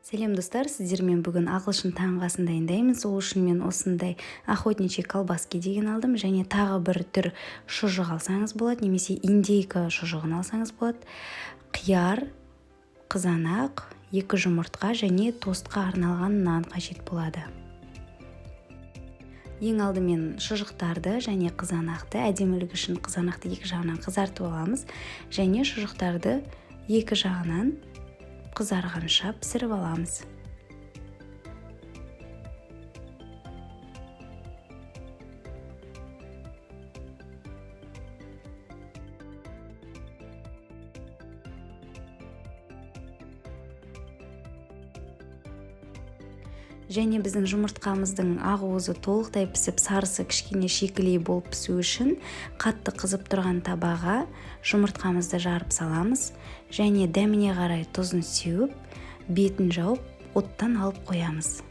Сәлем, достар! Сіздермен бүгін ағылшын таңғы асын дайындаймыз. Ол үшін мен осындай охотничий колбаски деген алдым және тағы бір түр шұжық алсаңыз болады немесе индейка шұжығын алсаңыз болады, қияр, қызанақ, екі жұмыртқа және тостқа арналған нан қажет болады. Ең алдымен шұжықтарды және қызанақты, әдемілік үшін қызанақты екі жағынан қызартып аламыз және шұжықтарды екі жағынан қызарғанша пісіріп аламыз. Және біздің жұмыртқамыздың ақуызы толықтай пісіп, сарысы кішкене шикілей болып пісу үшін қатты қызып тұрған табаға жұмыртқамызды жарып саламыз және дәміне қарай тұзын сеуіп, бетін жауып, оттан алып қоямыз.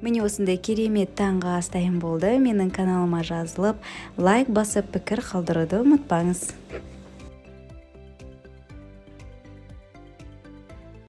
Міне, осындай керемет таңғы ас дайын болды. Менің каналыма жазылып, лайк басып, пікір қалдыруды ұмытпаңыз.